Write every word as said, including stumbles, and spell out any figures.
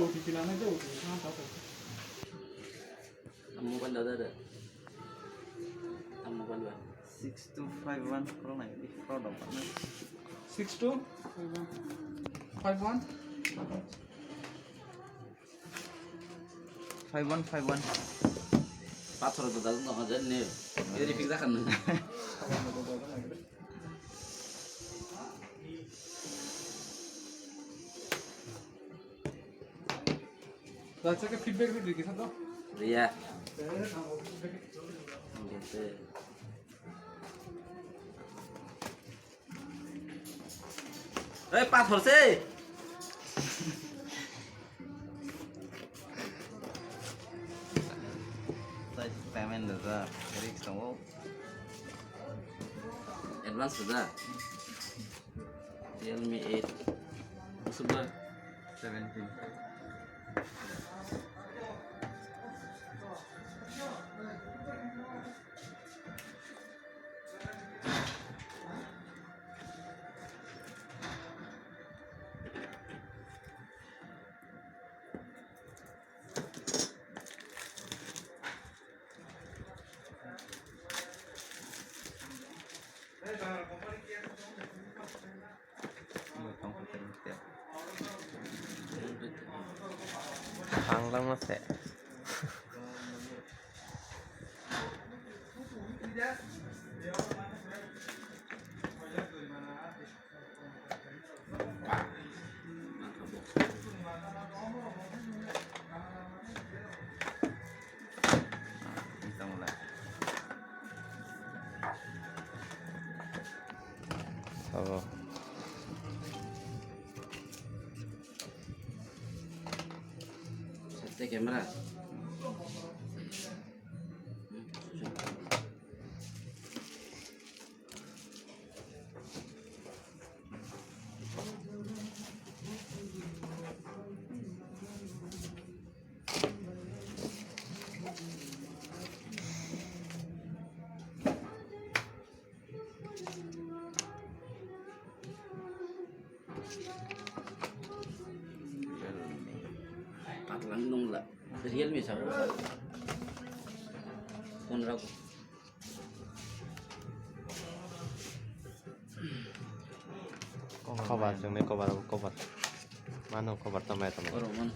Pipila na do, ha ta ko. Ang mobile da da da. Ang mobile ba. Six two five one, khorok nai di, khorok dok ba. Six two five one. Five one five one. Pathor dodal no hajar ne. Eri pik dakan. Bacha ke feedback ri dikhi sa to. Riya. Ei, pathor se. Sai payment da, risk tongo. Advance da. Realme eight. Super. Seventeen. Thanglang ma se. Sabo. Sette camera. Patlang nung la. Realme sa. Phone rok. Cover, chwngni cover, cover. Mano cover tamo ya tamo. Oro mano.